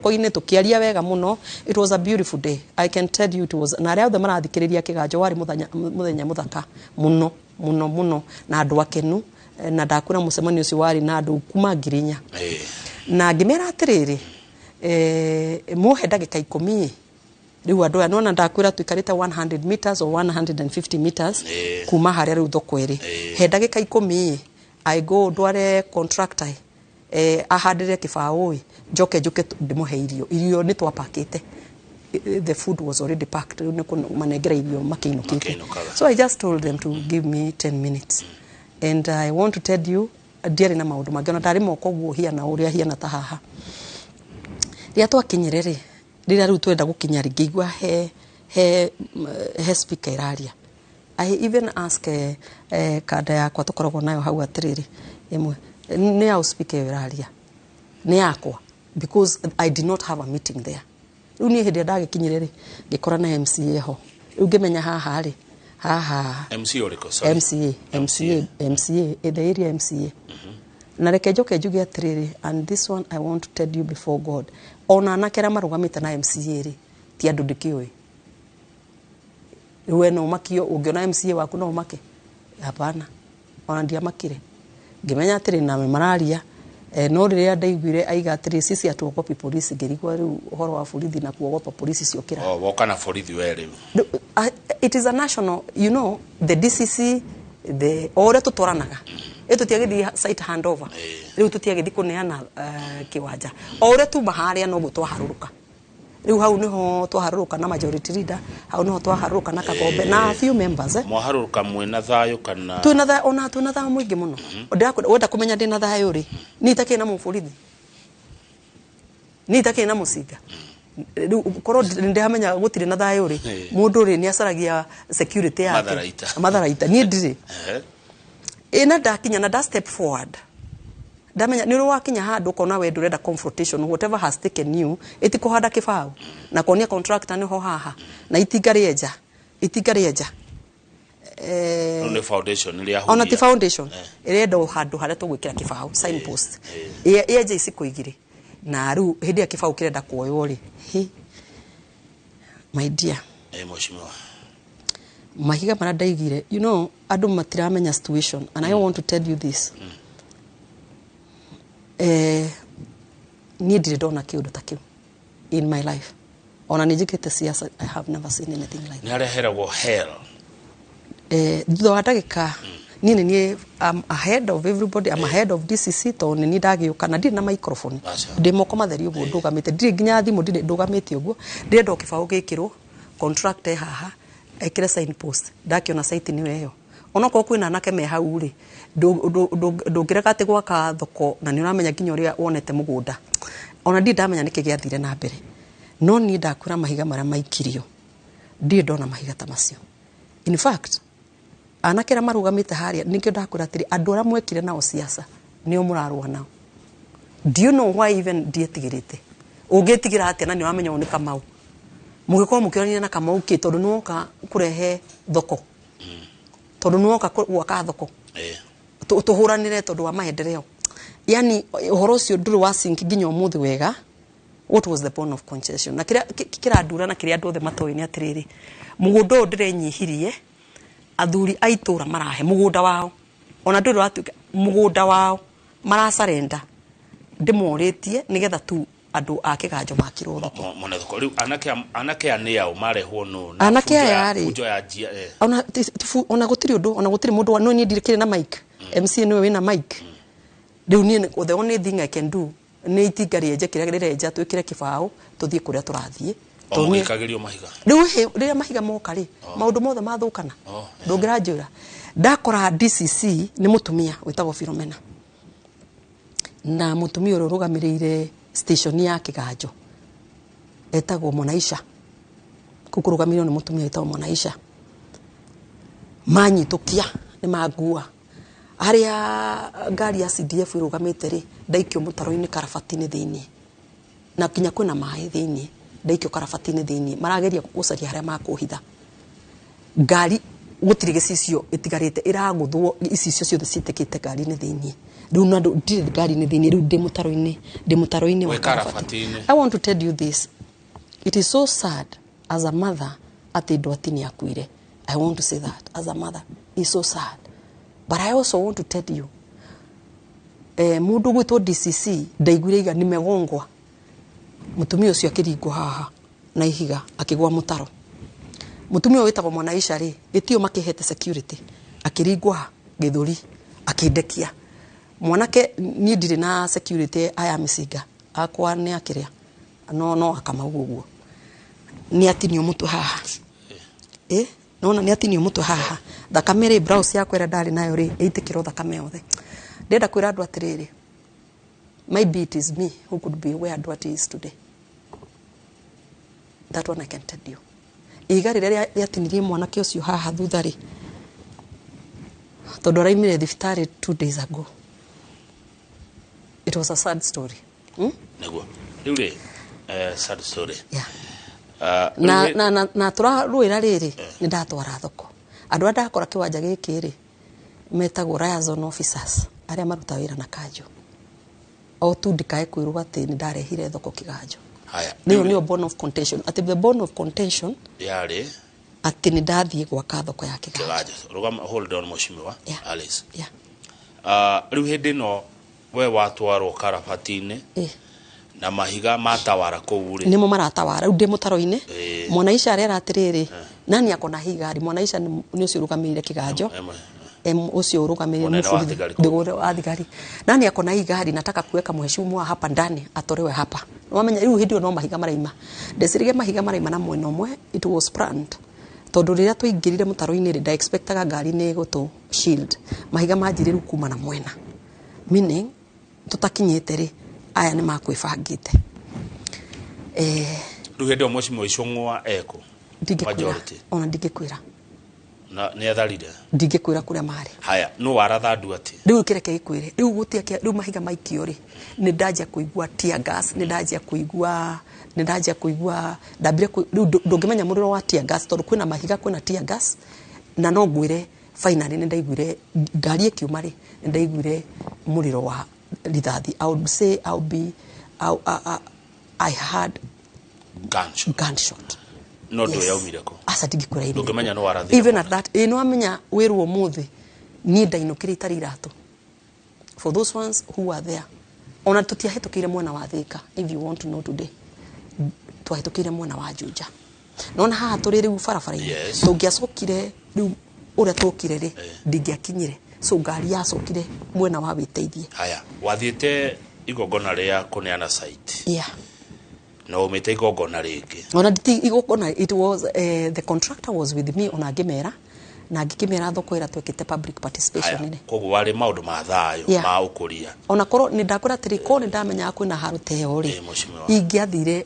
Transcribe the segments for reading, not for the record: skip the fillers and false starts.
Moko-inĩ tũkĩaria wega mũno. It was a beautiful day, I can tell you it was. Na arĩa othe marathikĩrĩria Kĩganjo, warĩ mũthenya, mũthenya mũthaka mũno mũno mũno, na andũ akenu. Na ndakwĩra mũcemanio ũcio warĩ na andũ kuma 4,000. Na ngĩmera atĩrĩrĩ, mũhe ndagĩka 10. Rĩu andũ aya nona ndakwĩra tũikarĩte 100 meters or 150 meters kuma harĩa rĩu thoko ĩrĩ. He ndagĩka 10, I go ndware contractor ahandĩre kĩbaũ ĩ, njoke njũke ndĩmũhe irio. Irio nĩ twapakĩte. The food was already packed. Rĩu nĩ kũmanengera irio makĩinũkĩte. Makĩinũkaga. So I just told them to give me 10 minutes, and I want to tell you, ndiarĩ na maũndũ mangĩ, ona ndarĩ moko ũguo hiana ũrĩa hiana ta haha. Rĩrĩa twakinyire rĩ, rĩrĩa rĩu twenda gũkinya rĩ, ngĩigua he speaker ĩraria. I even ask kanda yakwa tũkoragwo nayo hau atĩrĩrĩ, ĩmwe nĩ ya speaker ĩyo ĩraria nĩ yakwa, because I did not have a meeting there. Rĩu niĩ hĩndĩ ĩrĩa ndagĩkinyire rĩ, ngĩkora na MCA ho. Rĩu ngĩmenya haha rĩ, haha MC ũrĩkũ? Sorry. MCA, MCA, MCA, the area MCA. Na reke njoke njuge atĩrĩrĩ, and this one I want to tell you before God, ona anake arĩa marũgamĩte na MCA rĩ, ti andũ ndĩkĩũĩ. Rĩu we no ũmakio ũngĩona MCA waku, no ũmake? Hapana, ona ndiamakire. Ngĩmenya atĩrĩ na mararia. No rĩrĩa ndaiguire aiga atĩrĩ, "Sisi hatuogopi polisi," ngĩrigwo rĩu ũhoro wa borithi na kuogopa polisi ciokĩra. Oh, woka na borithi we rĩu. It is a national, the DCC, the o ũrĩa tũtwaranaga ĩ, tũtiagĩthiĩ site handover, rĩu tũtiagĩthiĩ kũneana kĩwanja. O ũrĩa tuma harĩa noguo twaharũrũka. Rĩu hau niho twaharũrũka na majority leader, hau niho twaharũrũka na Kagombe na a few members. Mwaharũrũka mwĩna thayũ kana? Twĩna thayũ, ona twĩna thayũ mũingĩ mũno. Wenda kũmenya ndĩna thayũ rĩ, niĩ itakĩrĩ na mũborithi, niĩ itakĩrĩ na mũcinga. Rĩu korwo ndĩramenya gũtirĩ na thayũ rĩ, mũndũ rĩ nĩ acaragia security yake. Matharaita. Matharaita niĩ ndirĩ. Ĩ, na ndakinya na nda step forward, ndamenya nĩ ũrĩ wakinya handũ ũkona we ndũrenda confrontation. Whatever has taken you, ĩti kũhanda kĩbaũ na kuonia contractor nĩho haha na itinga rĩenja, itinga rĩenja. Rĩu nĩ foundation rĩa Ona ti foundation, ĩrenda o handũ harĩa tũgwĩkĩra kĩbaũ, signpost. Yenja iciko igĩrĩ, na rĩu hĩndĩ ĩrĩa kĩbaũ kĩrenda kuoywo rĩ, hi, my dear. Mheshimiwa. Mahiga marĩa ndaigire, andũ matiramenya situation, and I want to tell you this. Niĩ ndirĩ ndona kĩũndũ ta kĩu in my life. Ona nĩ njĩkĩte siasa, I have never seen anything like Nĩ areheragwo hell. Thutha wa ndagĩka, niĩ nĩ niĩ, I'm ahead of everybody, I'm ahead of DCC, tondũ nĩ niĩ ndagĩũka na ndirĩ na microphone. Aca. Ndĩ moko matheri ũguo ndũgamĩte, ndirĩ nginya thimũ ndirĩ, ndũgamĩte ũguo, ndĩrenda o kĩbaũ gĩkĩrwo, contractor e haha ekĩre signpost. Ndakĩona site nĩyo ĩyo, onokorwo kwĩna anake me hau rĩ, ndũngĩrega atĩ gwaka thoko na nĩ ũramenya nginya ũrĩa wonete mũgũnda. Ona ndirĩ ndamenya nĩkĩ gĩathire na mbere, no niĩ ndakwĩra mahiga marĩa maikirio, ndirĩ ndona mahiga ta macio. In fact, anake arĩa marũgamĩte harĩa, nĩkĩo ndakwĩra atĩrĩ, andũ arĩa mwekire nao siasa nĩo mũrarũa nao. Do you know why even ndietigĩrĩte? Ũngĩtigĩra atĩa na nĩ ũramenya ũyũ nĩ Kamau? Mũgĩkorwo mũkĩonania na Kamau kĩ, tondũ nĩ woka kũrehe thoko, tondũ nĩ woka gwaka thoko, tũhũranĩre tondũ wa maendeleo? Yani ũhoro ũcio ndũrĩ wa sink nginya ũmũthĩ wega. What was the bone of contention na kĩrĩa kĩrandura na kĩrĩa andũ othe matoĩ nĩ atĩrĩrĩ, mũgũnda ũyũ ndĩrenyihirie, athuri a itũra marahe mũgũnda wao, ona ndũrĩ ũratuĩka mũgũnda wao, marasarenda ndĩmorĩtie nĩgetha tu andũ a Kĩganjo makirwo thoko. Mone thoko. Rĩu anake aya nĩ ao marehwo nũ na Anake bunjo aya rĩ, bunjo ya njia? Ona ona gũtirĩ ũndũ, ona gũtirĩ mũndũ no niĩ ndirĩ na mic, MC nĩwe wĩna mic. Rĩu niĩ the only thing I can do nĩ itinga rĩenje kĩrĩa rĩrenja, twĩkĩre kĩbaũ, tũthiĩ kũrĩa tũrathiĩ. O Tondũ mũgĩikagĩrio mahiga. Rĩu rĩrĩa mahiga moka rĩ, maũndũ mothe mathũkana. Ndũngĩranjĩra ndakora DCC nĩ mũtumia wĩtagwo Philomena, na mũtumia ũrĩa ũrũgamĩrĩire station ya Kĩganjo etagwo Mwanaisha. Kũu kũrũgamĩrĩirwo nĩ mũtumia wĩtagwo Mwanaisha. Manyitũkia nĩ mangua harĩa ngari ya CDF ĩrũgamĩte rĩ, ndaikio mũtaro-inĩ karabati-inĩ thĩiniĩ, na nginya kwĩna maĩ thĩiniĩ. Ndaikio karabati-inĩ thĩiniĩ, marageria gũcaria harĩa makũhitha ngari. Gũtirĩ gĩcicio ĩtigarĩte, ĩragũthwo, icicio ciothe ciĩtĩkĩte ngari-inĩ thĩiniĩ. Rĩu na ndirĩ ngari-inĩ thĩinĩ, rĩu ndĩ mũtaro-inĩ, ndĩ mũtaro-inĩ wa Wĩ Karabati. Karabati-inĩ. I want to tell you this, it is so sad as a mother atĩ Ndwati nĩ akuire. I want to say that as a mother, it's so sad, but I also want to tell you, mũndũ gwĩtwo DCC ndaiguire iga nimegongwa, mũtumia ũcio akĩringwo haha na ihiga akĩgwa mũtaro. Mũtumia ũyũ wĩtagwo Mwanaisha rĩ, gĩtio makĩhete security, akĩringwo ha gĩthũri akĩndekia mwanake. Niĩ ndirĩ na security, aya mĩcinga akwa nĩ akĩrĩa no no akamauga ũguo nĩ atinio mũtwe haha, nona nĩ atinio mũtwe haha, thakame rĩ, blouse yakwa ĩrĩa ndarĩ nayo rĩ, ĩitĩkĩrwo thakame yothe. Ndĩrenda kwĩra andũ atĩrĩrĩ, maybe it is me who could be where Ndwati is today. That one I can tell you. Ihiga rĩrĩa rĩatinirie mwanake ũcio haha thutha rĩ, tondũ araimire thibitarĩ 2 days ago. It was a sad story, Nĩguo rĩu rĩ, sad story. Yeah. Rĩu Na tũrarũĩra rĩrĩ, nĩ ndatwara thoko andũ arĩa ndakora kĩwanja gĩkĩ rĩ, metagwo liaison officers arĩa maruta wĩra na kanjũ, o tu ndikae kwĩrwo atĩ nĩ ndarehire thoko kĩganjo. Haya. Nĩyo Rĩu rĩ, nĩyo bone of contention, atĩ the bone of contention yarĩ atĩ nĩ ndathiĩ gwaka thoko ya kĩganjo. Kĩganjo. Rũgama, hold on, mheshimiwa Alice. Yeah. Rĩu hĩndĩ ĩno we watwarwo Karabati-inĩ na mahiga matawara kũu rĩ, Nĩmo maratawara rĩu, ndĩ mũtaro-inĩ. Mwanaisha arera atĩrĩrĩ, nani akona higari? Mwanaisha nĩ ũcio ũrũgamĩrĩire kĩganjo. Ũcio ũrũgamĩrĩire Mũnene wa mũborithi- thigari kũu. Nĩguo wa thigari, nani akona hii gari? Nataka kuweka mheshimiwa hapa ndani, atolewe hapa. Wamenya rĩu hĩndĩ ĩyo no mahiga maraima, ndeciririe mahiga maraima na mwena ũmwe. It was planned, tondũ rĩrĩa twaingĩrire mũtaro-inĩ rĩ, ndaexpectaga ngari nĩ ĩgũtũ shield. Mahiga manjire rĩu kuma na mwena, meaning tũtakinyĩte rĩ, aya nĩ makwĩbangĩte. Rĩu hĩndĩ ĩyo mheshimiwa Icũng'wa ekũ? Ndingĩkwĩra. Majority. Ona ndingĩkwĩra. Na nĩ atharire? Ndingĩkwĩra kũrĩa marĩ. Haya, nũ waratha Nduati? Rĩu kĩreke gĩkwĩre, rĩu gũtia rĩu mahiga maikio rĩ, nĩ ndanjia kũigua tear gas, nĩ ndanjia kũigua, nĩ ndanjia kũigua, ndambire rĩu ndũngĩmenya mũrĩro wa tear gas, tondũ kwĩna mahiga, kwĩna tear gas. Na no ngwĩre finally nĩ ndaiguire ngari ĩkiuma rĩ, nĩ ndaiguire mũrĩro wa rithathi. I would say I would be I had Gunshot. Gunshot. No ndũ yaumire kũ? Aca, ndingĩkwĩra imire. Ndũngĩmenya nũ warathire Even mwana. at that, ĩ nĩwamenya wĩrwo ũmũthĩ niĩ ndainũkire itarĩ iratũ. For those ones who are there, ona tũtiahĩtũkĩire mwena wa Thĩka. If you want to know today, twahĩtũkĩire mwena wa Juja. Nona haha tũrĩ rĩu barabara-inĩ, tũngĩacokire rĩu ũrĩa tũkire rĩ, ndingĩakinyire, so ngari yacokire mwena wa wĩteithie. Haya, wathiĩte igongona rĩa kũneana site na umĩte igongona rĩngĩ? Ona nditi igongona, it was the contractor was with me, ona ngĩmera na ngĩkĩmera thoko ĩrĩa twekĩte public participation Haya, rĩ. koguo warĩ maũndũ ma thayũ ma ũkũria. Ona korwo nĩ ndakwĩra atĩrĩ, korwo nĩ ndamenyaga kwĩna haro ta ĩyo rĩ, Mheshimiwa. ingĩathire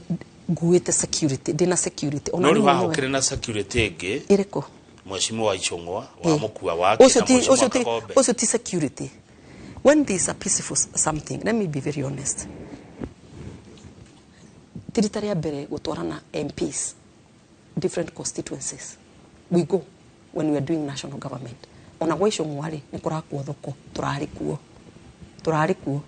nguĩte security, ndĩna security ona No rĩu rĩu haha nĩwe. ũkĩrĩ na security ĩngĩ? Ĩrĩkũ? Mheshimiwa Icũng'wa wa mũkua wake Ũcio na ti mheshimiwa ũcio ti Kagombe. Ũcio ti security. When there is a peaceful something, let me be very honest, ti rita rĩa mbere gũtwarana MPs different constituencies. We go when we are doing national government. Ona gwa Icũng'wa rĩ, nĩ kũrakwo thoko, tũrarĩ kuo, tũrarĩ kuo,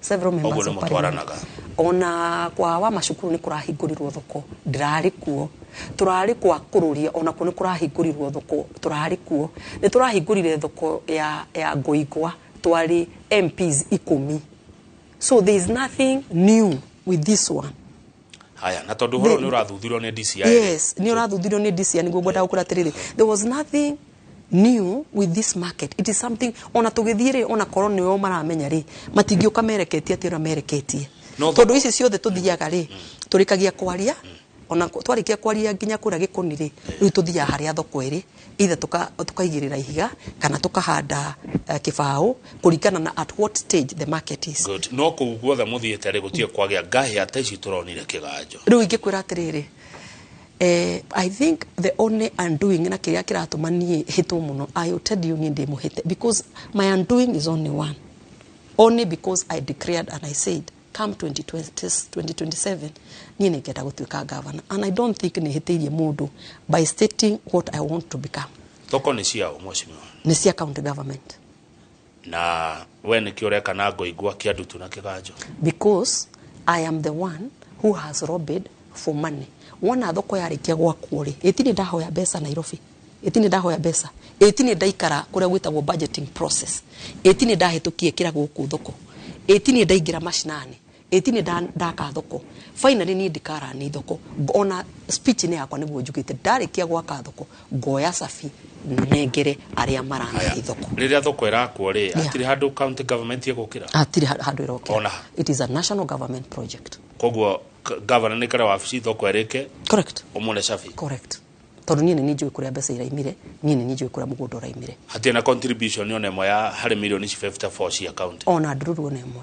several members Ũguo nĩ of parliament. mũtwaranaga. Ona kwa wa macukuru nĩ kũrahingũrirwo thoko, ndĩrarĩ kuo. Tũrarĩ kwa kũrũria, ona kuo nĩ kũrahingũrirwo thoko, tũrarĩ kuo. Nĩ tũrahingũrire thoko ya Ngoingwa, twarĩ MPs 10. So there is nothing new with this one. Haya, na tondũ ũhoro nĩ ũrathuthurio nĩ DCI rĩ, Yes, nĩ ũrathuthurio nĩ DCI, nĩguo ngwendaga gũkwĩra atĩrĩrĩ, there was nothing new with this market. It is something ona tũgĩthiĩ rĩ, ona korwo nĩo maramenya rĩ, matingĩũka mereketie atĩ ũrĩa mereketie. No Tondũ ici ciothe tũthiaga rĩ, tũrĩkagia kwaria, ona twarĩkia kwaria nginya kũrĩa gĩkũni rĩ, rĩu tũthiaga harĩa thoko ĩrĩ, either tũkaigĩrĩra ihiga kana tũkahanda kĩbaũ, kũringana na at what stage the market is. Good. No kũu guothe mũthiĩte rĩ, gũtirĩ kwagĩa ngahĩa ta ici tũronire kĩganjo? Rĩu ingĩkwĩra atĩrĩrĩ, I think the only undoing na kĩrĩa kĩratũma niĩ hĩtwo mũno, I will tell you, niĩ ndĩ mũhĩte because my undoing is only one, only because I declared and I said come 2020, 2027 niĩ nĩngenda gũtuĩka governor, and I don't think nĩ hĩtĩirie mũndũ by stating what I want to become. Thoko nĩ ciao, mheshimiwa? Nĩ cia county government. Na we nĩkĩ ũreka na Ngoingwa, Kĩandutu na Kĩganjo? Because I am the one who has lobbied for money. Wona thoko yarĩkia gwakwo rĩ, ĩtirĩ ndahoya mbeca Nairobi, ĩtirĩ ndahoya mbeca, ĩtirĩ ndaikara kũrĩa gwĩtagwo budgeting process, ĩtirĩ ndahĩtũkie kĩra gũkũ thoko, ĩtirĩ ndaingĩra mashinani, ĩtirĩ ndaka thoko. Finally niĩ ndikarani thoko. Ona speech nĩ yakwa nĩguo njugĩte, ndarĩkia gwaka thoko ngoya cabi nengere arĩa marana thoko. Rĩrĩa thoko ĩrakwo rĩ, hatirĩ handũ county government ĩgũkĩra? Hatirĩ handũ ĩrokĩra. Ona. It is a national government project. Koguo governor nĩ kare wabici thoko ĩrĩke? Correct. Ũmũne cabi? Correct, tondũ niĩ nĩ niĩ njũĩ kũrĩa mbeca iraimire, niĩ nĩ niĩ njũĩ kũrĩa mũgũnda ũraimire. Hatirĩ na contribution ona ĩmwe ya harĩ milioni ici 54 cia county? Ona ndururu ona ĩmwe.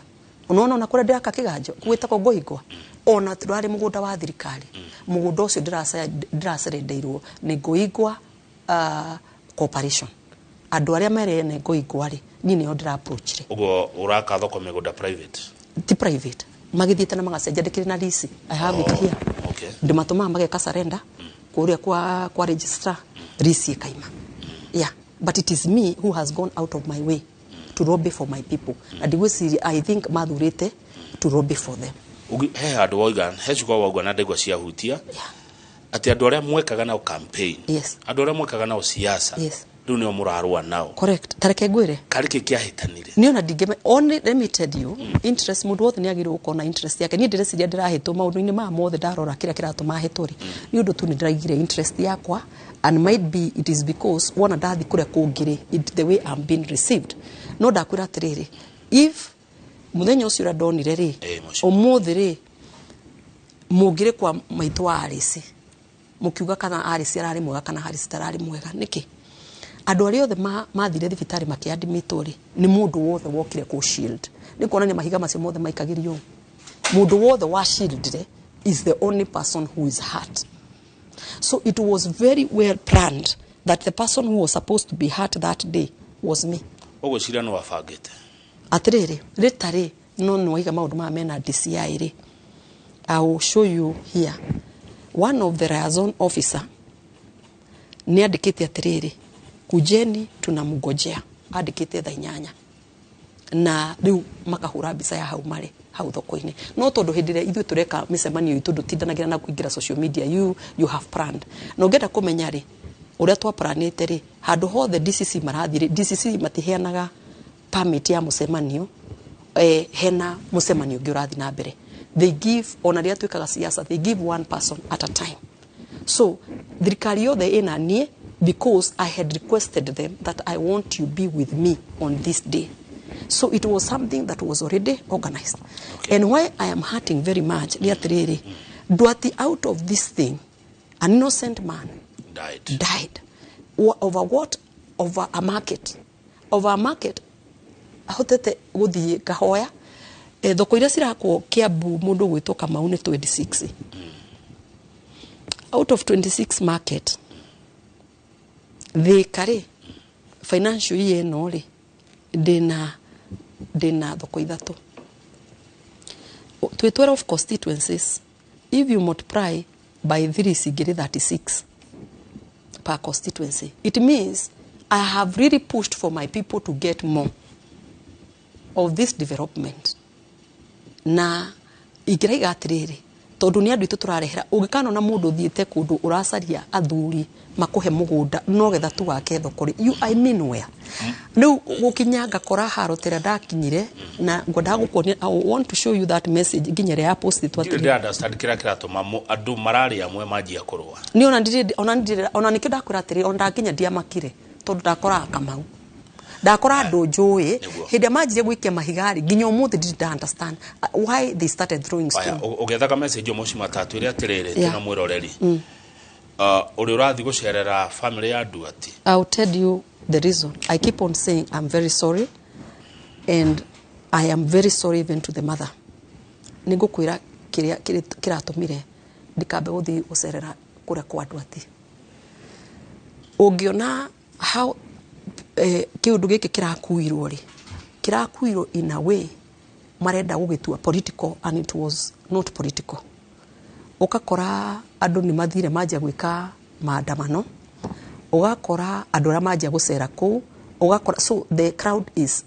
Unaona, ona kũrĩa ndĩraka Kĩganjo gwĩtagwo Ngoingwa, ona tũrarĩ mũgũnda wa thirikari. Mũgũnda ũcio ndĩracerendeirwo nĩ Ngoingwa Corporation, andũ arĩa merene Ngoingwa rĩ, niĩ nĩo ndĩra approachire. Ũguo ũraka thoko mĩgũnda private? Ti private, magĩthiĩte na magacenjia. Ndĩkĩrĩ na lease, I have it here. Ndĩmatũmaga mageka surrender kũrĩa kwa registrar, lease ĩkaima. Yeah, but it is me who has gone out of my way to lobby for my people, na ndigwĩciria, I think mathurĩte to lobby for them. He handũ wauga, he ciugo wauga na ndaigua ciahutia, atĩ andũ arĩa mwekaga nao campaign, andũ arĩa mwekaga nao siasa, rĩu nĩo mũrarũa nao. Correct. Tareke ngwĩre. Karĩ kĩ kĩahĩtanire? Niĩ ona ndingĩme. Only let me tell you, interest, mũndũ wothe nĩ agĩrĩirwo gũkorwo na interest yake. Niĩ ndĩreciria ndĩrahĩtwo maũndũ-inĩ maya mothe. Ndarora kĩrĩa kĩratũma hĩtwo rĩ, nĩ ũndũ tu nĩ ndĩraigire interest yakwa, and might be it is because wona ndathi kũrĩa kũngĩ rĩ, the way I'm being received. No ndakwĩra atĩrĩrĩ, if mũthenya ũcio ũrĩa ndonire rĩ, Mũcio. Ũmũthĩ rĩ, mũngĩrĩ kwa maitũ wa Alice mũkiuga kana Alice ararĩ mwega kana Alice tararĩ mwega, nĩkĩ andũ arĩa othe mathire thibitarĩ makĩadmitwo rĩ, nĩ mũndũ wothe wokire kũ shield? Nĩ kuonania mahiga macio mothe maikagĩrio mũndũ wothe wa shieldire is the only person who is hurt. So it was very well planned that the person who was supposed to be hurt that day was me. Ũgwĩciria nĩ wabangĩte? Atĩrĩrĩ, rĩta rĩ, no nĩwaiga maũndũ maya mena DCI rĩ, I will show you here one of the liaison officer nĩ andĩkĩte atĩrĩrĩ, "Kujeni, tunamngojea." Andĩkĩte thaa 8, na rĩu makahũra mbica ya hau marĩ hau thoko-inĩ. No tondũ hĩndĩ ĩrĩa ithuĩ tũreka mĩcemanio itũ, ndũtindanagĩra na kũingĩra social media. You have planned, na ũngĩenda kũmenya rĩ ũrĩa twaplanĩte rĩ, handũ hothe DCC marathiĩ rĩ, DCC matiheanaga permit ya mũcemanio hena mũcemanio ũngĩ ũrathiĩ na mbere. They give, ona rĩrĩa twĩkaga siasa, they give one person at a time. So thirikari yothe ĩna niĩ because I had requested them that I want you be with me on this day. So it was something that was already organized. And why I am hurting very much nĩ atĩrĩrĩ, ndwati out of this thing an innocent man died. Died. Over what? Over a market. Over a market. Ahotete gũthiĩ ngahoya thoko iria cirakwo Kiambu, mũndũ gwĩtwo Kamau, nĩ 26 out of 26 market. Thika rĩ, financial year ĩno rĩ, ndĩna thoko ithatũ twĩ 12 constituencies. If you multiply by 3, cingĩrĩ 36 per constituency. It means I have really pushed for my people to get more of this development. Na ingĩraiga atĩrĩrĩ, tondũ nĩ andũ itũ tũrarehera, ũngĩkanona mũndũ ũthiĩte kũndũ ũracaria athuri makũhe mũgũnda no getha tu wake thoko rĩ, you, I mean, where rĩu gũkinya ngakora haro tĩrĩa ndakinyire, na ngwendaga gũkuonia, I want to show you that message nginya ĩrĩa ya postĩtwo. Ndirĩ atĩrĩrĩ, ndĩ understand kĩrĩa kĩratũma andũ mararĩ amwe manjia kũrũa. Nĩ ona ndirĩ, ona ndirĩ, ona nĩkĩo ndakwĩra atĩrĩ, ona ndakinya ndiamakire, tondũ ndakoraga Kamau, ndakora andũ njũĩ. Nĩguo. Hĩndĩ ĩrĩa manjirie gũikia mahiga rĩ, nginya ũmũthĩ ndirĩ nda understand why they started throwing Aya, stone. ũgĩethaga message ũmwe matatu ĩrĩa atĩrĩrĩ, twĩna mwĩroreri ũrĩa ũrathiĩ gũcerera family ya Nduati. I'll tell you the reason. I keep on saying I'm very sorry, and I am very sorry even to the mother. Nĩngũkwĩra kĩrĩa kĩratũmire ndikambe gũthiĩ gũcerera kũrĩa kwa Nduati. Ũngĩona how kĩũndũ gĩkĩ kĩrakuirwo rĩ, kĩrakuirwo in a way marenda gũgĩtua political, and it was not political. Ũgakora andũ nĩ mathire manjia gwĩka maandamano, ũgakora andũ arĩa manjia gũcera kũu, ũgakora so the crowd is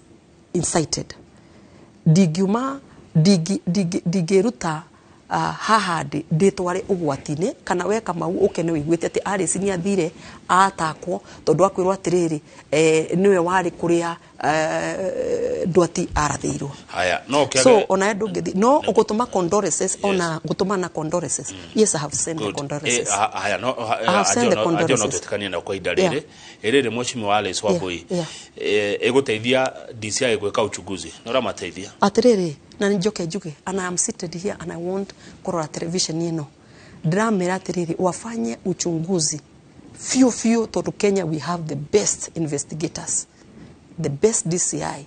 incited. Ndingiuma ndingĩruta haha ndĩtware ũgwati-inĩ kana we Kamau ũke nĩ wĩiguĩte atĩ Alice nĩ athire atakwo tondũ akwĩrwo atĩrĩrĩ nĩwe warĩ kũrĩa Ndwati arathĩirwo. Haya, no kĩage so ona ndũngĩthi no ũgũtũma condolences, ona gũtũma na condolences. Yes, I have sent the condolences. Haya, no ajo no twĩtĩkanie na kwa ihinda rĩrĩ ĩrĩrĩ mheshimiwa Alice Wambui ĩgũteithia DCI gwĩka uchunguzi no ũramateithia atĩrĩrĩ. Na njoke njuge, and I am seated here and I want kũrora television ĩno, ndĩramera atĩrĩrĩ wafanye uchunguzi fiu fiu tondũ Kenya we have the best investigators, the best DCI.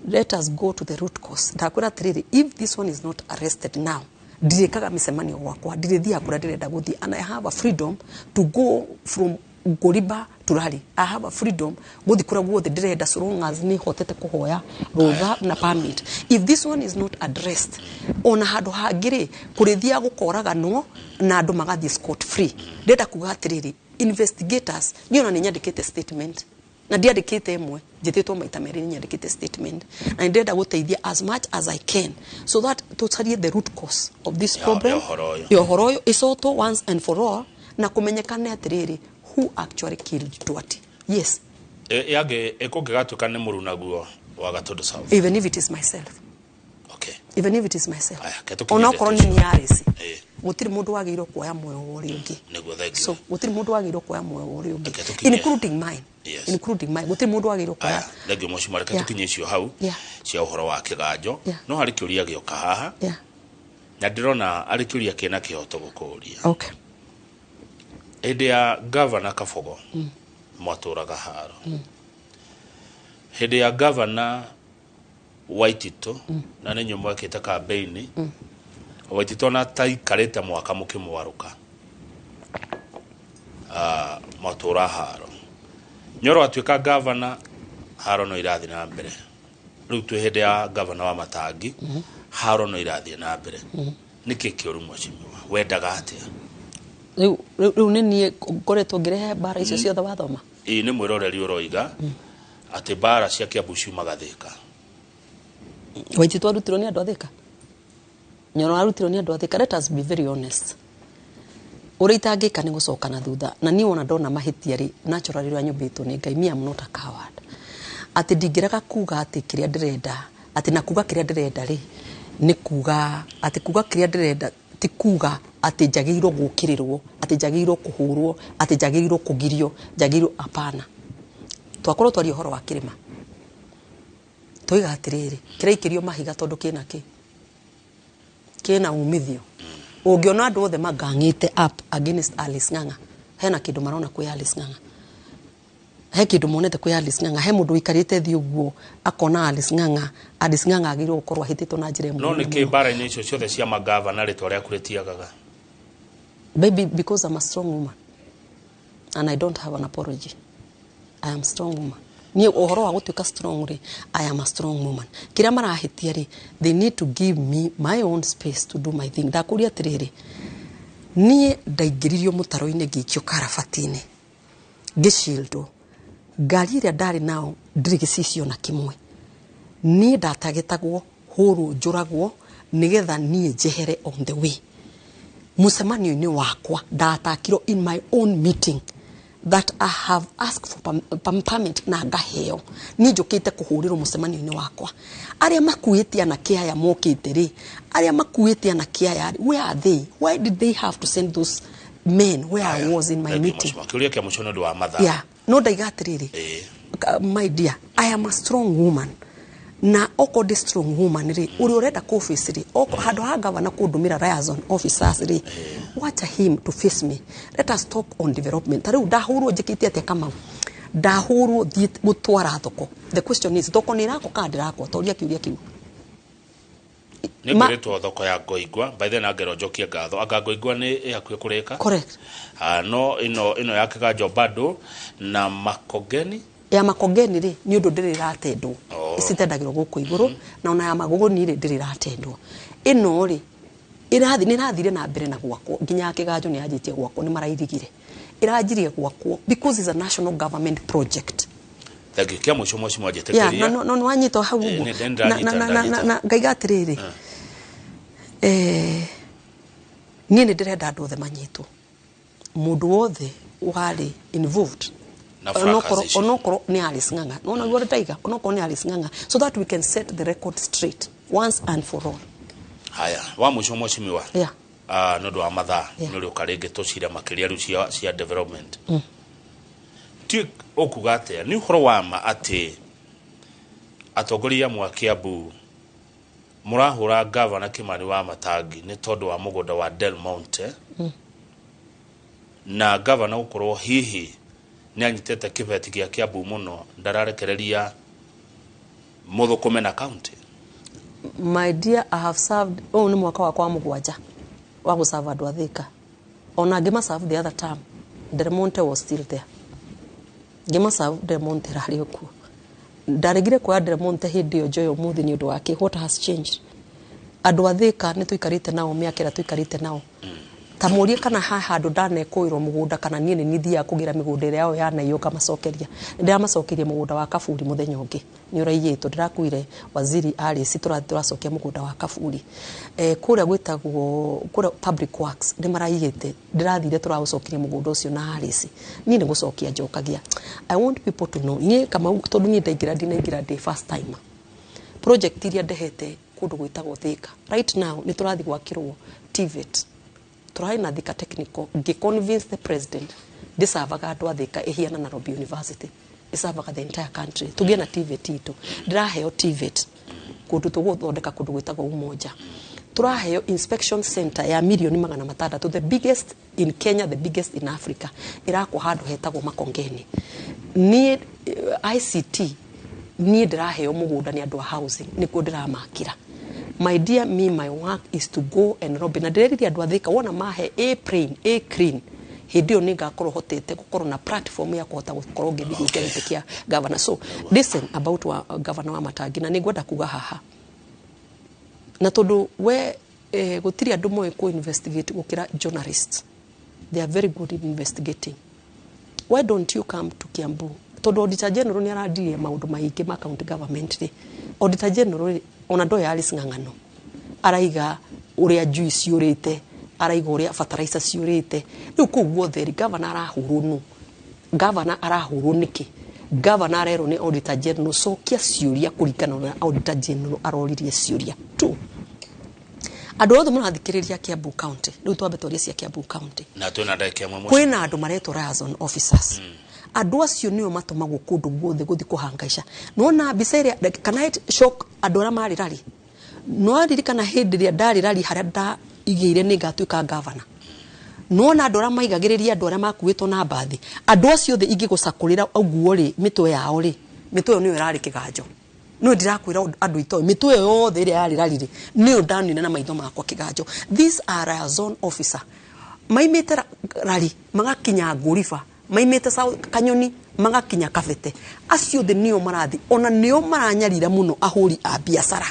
Let us go to the root cause. Ndakwĩra atĩrĩrĩ, if this one is not arrested now, ndirĩkaga mĩcemanio gwakwa, ndirĩthiaga kũrĩa ndĩrenda gũthiĩ, and I have a freedom to go from Ngũriba to Rari. I have a freedom gũthiĩ kũrĩa guothe ndĩrenda so long as nĩ hotete kũhoya rũtha na permit. If this one is not addressed, ona handũ hangĩ rĩ kũrĩthiaga gũkoraganwo na andũ magathiĩ scot free. Ndĩrenda kuga atĩrĩrĩ, investigators, niĩ ona nĩ nyandĩkĩte statement na ndiandĩkĩte ĩmwe, njĩtĩtwo maita merĩ, nĩ nyandĩkĩte statement na ndĩrenda gũteithia as much as I can so that tũcarie the root cause of this problem ya ũhoro ũyũ ĩcotwo once and for all na kũmenyekane atĩrĩrĩ who actually killed Ndwati. Yes. Yage ekũngĩgatuĩka nĩ mũrunaguo wa Gatundu South. Even if it is myself. Okay. Even if it is myself. Ona okorwo nĩ niĩ Alice. Gũtirĩ mũndũ wagĩrĩirwo kuoya muoyo wa ũrĩa ũngĩ. So gũtirĩ mũndũ wagĩrĩirwo kuoya muoyo wa ũrĩa ũngĩ. Including mine. Yes. Including mine. Gũtirĩ mũndũ wagĩrĩirwo kuoya. Thengiũ mheshimiwa, reke tũkinye icio hau cia ũhoro wa kĩganjo. No harĩ kĩũria gĩoka haha. Na ndĩrona arĩ kĩũria kĩna kĩhoto gũkũũria. Okay. Hĩndĩ ya Governor Kabogo mwatũraga haro. Hĩndĩ ya Governor Waititũ na nĩ inyuĩ mwekĩte campaign, Waititũ ona ataikarĩte mwaka mũkĩmwarũka mwatũra haro. Nyoro atuĩka governor, haro no irathiĩ na mbere. Rĩu twĩ hĩndĩ ya governor wa Matangi, haro no irathiĩ na mbere. Nĩkĩ kĩũru mheshimiwa? Wendaga atĩa? Rĩu nĩ niĩ ngoretwo ngĩrehe mbara icio ciothe wathoma. Ĩĩ nĩ mwĩroreri ũroiga atĩ mbara cia Kiambu ciumaga Thĩka. Waititũ arutirwo nĩ andũ a Thĩka. Nyoro arutirwo nĩ andũ a Thĩka. Let us be very honest. Ũrĩa itangĩka nĩ gũcoka na thutha. Na niĩ wona ndona mahĩtia rĩ, naturally ũrĩa nyũmbĩtwo nĩ Ngai, me am not a coward. Atĩ ndingĩrega kuga atĩ kĩrĩa ndĩrenda, atĩ na kuga kĩrĩa ndĩrenda rĩ, nĩ kuga atĩ kuga kĩrĩa ndĩrenda ti kuga atĩ njagĩrĩirwo gũkĩrĩrwo, atĩ njagĩrĩirwo kũhũrwo, atĩ njagĩrĩirwo kũgirio, njagĩrĩirwo hapana. Twakorwo twaria ũhoro wa kĩrĩma, twoiga atĩrĩrĩ, kĩraikĩrio mahiga tondũ kĩna kĩ kĩna umithio. Ũngĩona andũ othe magang'ĩte up against Alice Ng'ang'a, hena kĩndũ marona kwĩ Alice Ng'ang'a, he kĩndũ monete kwĩ Alice Ng'ang'a, he mũndũ ũikarĩte thĩ ũguo akona Alice Ng'ang'a, Alice Ng'ang'a agĩrĩirwo gũkorwo ahĩtĩtwo na njĩra ĩmwe. No nĩkĩ mbara-inĩ icio ciothe cia magavana rĩtwa rĩaku rĩtiagaga? Maybe because I'm a strong woman and I don't have an apology. I am strong woman. Niĩ ũhoro wa gũtuĩka strong rĩ, I am a strong woman. Kĩrĩa marahĩtia rĩ, they need to give me my own space to do my thing. Ndakũria atĩrĩrĩ, niĩ ndaingĩririo mũtaro-inĩ ngĩikio karabati-inĩ, ngĩcildwo. Ngari ĩrĩa ndarĩ nao ndirĩ gĩcicio na kĩmwe. Niĩ ndatagĩtagwo hũrwo njũragwo nĩgetha niĩ njehere on the way. Mũcemanio-inĩ wakwa ndatakirwo in my own meeting that I have asked for permit na ngaheo. Niĩ njũkĩte kũhũrĩrwo mũcemanio-inĩ wakwa. Arĩa makuĩte anake aya mokĩte rĩ, arĩa makuĩte anake aya, where are they? Why did they have to send those men where I was in my meeting? Kĩũria kĩa mũico nĩ ũndũ wa mathaa. Yeah. No ndaiga atĩrĩrĩ, my dear, I am a strong woman. Na okorwo ndĩ strong woman rĩ, ũrĩa ũrenda kũ face rĩ, handũ ha gavana kũndũmĩra liaison officers rĩ, wacha him to face me. Let us talk on development. Ta rĩu ndahũrwo njĩkĩte atĩa Kamau? Ndahũrwo thiĩ gũtwara thoko. The question is, thoko nĩ ĩrakwo kana ndĩrakwo? Toria kĩũria kĩu. Nĩ ngũrĩtwo thoko ya Ngoingwa, by the na ngero njokie ngatho. Anga Ngoingwa nĩ ĩhakuhĩ kũrĩka? Correct. No ĩno ya Kĩganjo bado na Makongeni. Ya Makongeni rĩ, nĩ ũndũ ndĩrĩ ĩratendwo. Icitendagĩrwo gũkũ igũrũ, na ona ya Magogoni rĩ ndĩrĩ ĩratendwo. Ĩno rĩ, nĩ ĩrathire na mbere na gwakwo, nginya Kĩganjo nĩ yanjĩtie gwakwo, nĩ marairigire. Ĩranjirie gwakwo because it's a national government project. Thank you. Kia mũico, mheshimiwa, Ya. njĩtĩkĩria. No, no wanyita hau ũguo. Nĩ ndanyita, ndanyita. Na ngaiga atĩrĩrĩ, niĩ nĩ ndĩrenda andũ othe manyitwo, mũndũ wothe warĩ involved Na fracas icio. Onokorwo nĩ Alice Ng'ang'a, nona guo ndaiga, onokorwo nĩ Alice Ng'ang'a, so that we can set the record straight once and for all. Haya, wa mũico, mheshimiwa, nĩ ũndũ wa mathaa, nĩ ũrĩũka rĩngĩ tũcire makĩria rĩu cia development. Ti ũkuga atĩa, nĩ ũhoro wa ma atĩ atongoria amwe a Kiambu mũrahũra gavana Kimani wa Matangi nĩ tondũ wa mũgũnda wa Del Monte, na gavana gũkorwo hihi nĩ anyitĩte kĩbeti gĩa Kiambu mũno, ndararekereria mũthũkũme na county? My dear, I have served, ũyũ nĩ mwaka wakwa wa 7 wa gũserve andũ a Thika. Ona ngĩmaserve the other term, Del Monte was still there. Ngĩmaserve, Del Monte rarĩ o kuo. Ndaregire kuoya Del Monte hĩndĩ ĩyo njoyo ũmũthĩ nĩ ũndũ wake? What has changed? Andũ a Thika nĩ tũikarĩte nao mĩaka ĩrĩa tũikarĩte nao. Ta mũrie kana ha handũ ndanekũĩrwo mũgũnda, kana niĩ nĩ nithiaga kũgĩra mĩgũnda ĩrĩa yao yanaiywo ngamacokeria. Nĩ ndĩramacokeria mũgũnda wa Kaburi, mũthenya ũngĩ nĩ ũraiyĩtwo, ndĩrakuire waziri Alice, tũrathiĩ tũracokia mũgũnda wa Kaburi. Kũrĩa gwĩtagwo kũrĩa Public Works nĩ maraiyĩte, ndĩrathire tũraũcokirie mũgũnda ũcio na Alice. Niĩ nĩ gũcokia njokagia. I want people to know, niĩ Kamau, tondũ niĩ ndaingĩra, ndinaingĩra ndĩ first timer. Project iria ndehete kũndũ gwĩtagwo Thika, right now nĩ tũrathiĩ gwakĩrwo TVET, tũrarĩ na Thika Technical. Ngĩ convince the president ndĩcavaga andũ a Thika, ĩhiana Nairobi University, ĩcavaga the entire country, tũgĩe na TVET itũ. Ndĩraheo TVET kũndũ tũgũthondeka kũndũ gwĩtagwo Umoja. Tũraheo inspection center ya mirioni 600, the biggest in Kenya, the biggest in Africa, ĩrakwo handũ hetagwo Makongeni. Niĩ ICT, niĩ ndĩraheo mũgũnda nĩ andũ a housing, nĩkuo ndĩramakĩra. My dear, me, my work is to go and lobby, na ndĩreririe andũ a Thika, wona mahe a plain a clean, hĩndĩ ĩyo nĩ ngakorwo hotete gũkorwo na platform ya kũhota gũkorwo ngĩthiĩ gũikia gĩtĩ kĩa governor. So listen, about wa governor wa Matangi, na nĩ ngwenda kuga haha, na tondũ we gũtirĩ andũ moĩ kũ investigate gũkĩra journalists, they are very good in investigating. Why don't you come to Kiambu? Tondũ Auditor General nĩ arandirie maũndũ maingĩ ma county government rĩ, Auditor General rĩ, ona ndoĩ Alice Ng'ang'ano araiga ũrĩa njui ciũrĩte, araiga ũrĩa fertilizer ciũrĩte. Rĩu kũu guothe rĩ, governor arahũrwo nũ? Governor arahũrwo nĩkĩ? Governor arerwo nĩ Auditor General cokia ciũria kũringana na Auditor General aroririe ciũria tu. Andũ othe mũrathikĩrĩria Kiambu County, rĩu twambe twarie cia Kiambu County. Na twĩna ndagĩka 1. Kwĩna andũ maretwo liaison officers. Andũ acio nĩo matũmagwo kũndũ guothe gũthiĩ kũhangaica. Nona mbica ĩrĩa kana it shock andũ arĩa marĩ rari. No ririkana hĩndĩ ĩrĩa ndarĩ rari, harĩa ndaigĩire nĩ ngatuĩka governor, nona andũ arĩa maigagĩrĩria andũ arĩa makuĩtwo na mbathi, andũ acio othe ingĩgũcakũrĩra ũguo rĩ, mĩtwe yao rĩ, mĩtwe ĩyo nĩyo ĩrarĩ kĩganjo. No ndirakwĩra andũ itoĩ mĩtwe ĩyo yothe ĩrĩa yarĩ rari rĩ, nĩyo ndanire na maitho makwa kĩganjo. These are liaison officer maimĩte rari magakinya Ngũriba, maimĩte South Kanyoni magakinya Kabete. Acio othe nĩo marathi, ona nĩo maranyarira mũno ahũri a biacara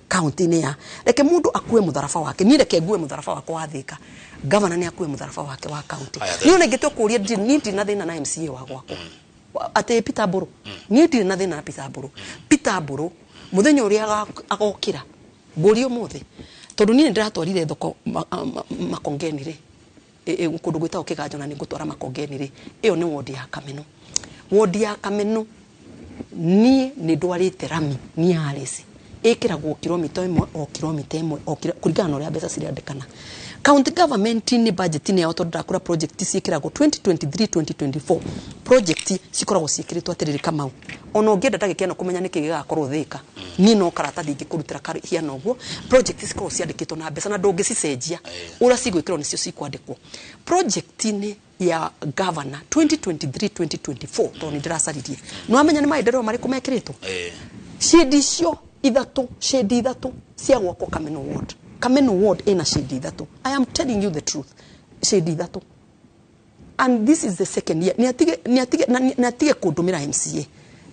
kaunti-inĩ ya. Reke mũndũ akue mũtharaba wake. Niĩ reke ngue mũtharaba wakwa wa Thika, gavana nĩ akue mũtharaba wake wa kaunti. Aya, niĩ ona ingĩtua kũũria, niĩ ndirĩ na thĩna na MCA wa gwakwa atĩ Peter Mburu. Niĩ ndirĩ na thĩna na Peter Mburu. Peter Mburu mũthenya ũrĩa agokĩra ngũrie ũmũthĩ, tondũ niĩ nĩ ndĩratwarire thoko Makongeni rĩ, kũndũ gwĩtagwo Kĩganjo, na nĩ ngũtwara Makongeni rĩ. Ĩyo nĩ wodi ya Kameno, wodi ya Kameno. Niĩ nĩ ndwarĩte rami, niĩ Alice, ĩkĩragwo kilomita 1 o kilomita 1 o kũringana na ũrĩa mbeca cirandĩkana county government nĩ budget-inĩ yao, tondũ ndakũra project ciĩkĩragwo 2023 2024, project cikoragwo ciĩkĩrĩtwo atĩrĩrĩ. Kamau, ona ũngĩenda ndagĩka ĩno kũmenya nĩkĩ gĩgakorwo Thĩka, niĩ no karatathi ingĩkũrutĩra hiana ũguo. Project cikoragwo ciandĩkĩtwo na mbeca na ndũngĩcicenjia, ũrĩa cigwĩkĩrwo nĩcio cikwandĩkwo project-inĩ ya governor 2023 2024, tondũ nĩ ndĩracaririe. Nĩ wamenya nĩ maendeleo marĩkũ mekĩrĩtwo? Shade icio ithatũ, shade ithatũ cia gwakwo Kameno ward. Kameno ward ĩna shade ithatũ. I am telling you the truth, shade ithatũ, and this is the second year. Nĩ atige, nĩ atige, na nĩ atige kũndũmĩra MCA.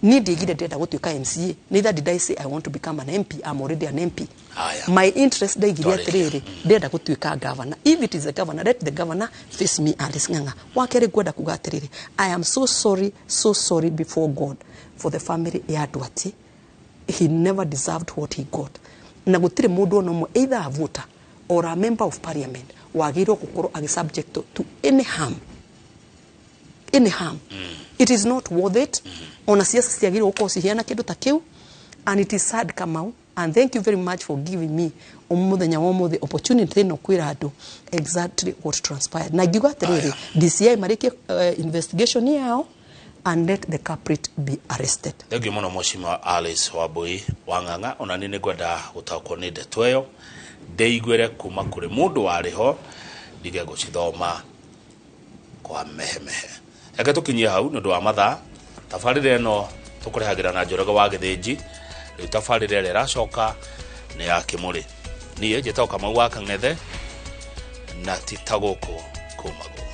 Niĩ ndiaigire ndĩrenda gũtuĩka MCA, neither did I say I want to become an MP. I'm already an MP. Haya. My interest ndaigire Twarĩkia. atĩrĩrĩ, ndĩrenda gũtuĩka governor. If it is a governor, let the governor face me, Alice Ng'ang'a. Wa kerĩ, ngwenda kuga atĩrĩrĩ, I am so sorry, so sorry before God for the family ya Nduati. He never deserved what he got, na gũtirĩ mũndũ ona ũmwe, either a voter or a member of parliament, wagĩrĩirwo gũkorwo agĩ subject to any harm, any harm. It is not worth it. Ona siasa ciagĩrĩirwo gũkorwo ciheana kĩndũ ta kĩu, and it is sad, Kamau, and thank you very much for giving me mũthenya wa ũmũthĩ opportunity ĩno kwĩra andũ exactly what transpired. Na ingiuga atĩrĩrĩ, DCI marĩkie investigation yao and let the culprit be arrested. Thengiũ mũno, Mheshimiwa Alice Wambui wa Ng'ang'a. Ona niĩ nĩ ngwenda gũtaũkwo nĩ ndeto ĩyo, ndĩiguĩre kuma kũrĩ mũndũ warĩ ho, ndige gũcithoma kwa mehemehe. Reke tũkinyie hau nĩ ũndũ wa mathaa. Tabarĩra ĩno tũkũrehagĩra na Njoroge wa Gĩthĩnji. Rĩu tabarĩra ĩrĩa ĩracoka nĩ ya Kĩmũrĩ. Niĩ njĩtagwo Kamau wa Kang'ethe, na ti ta gũkũ kuma gũkũ.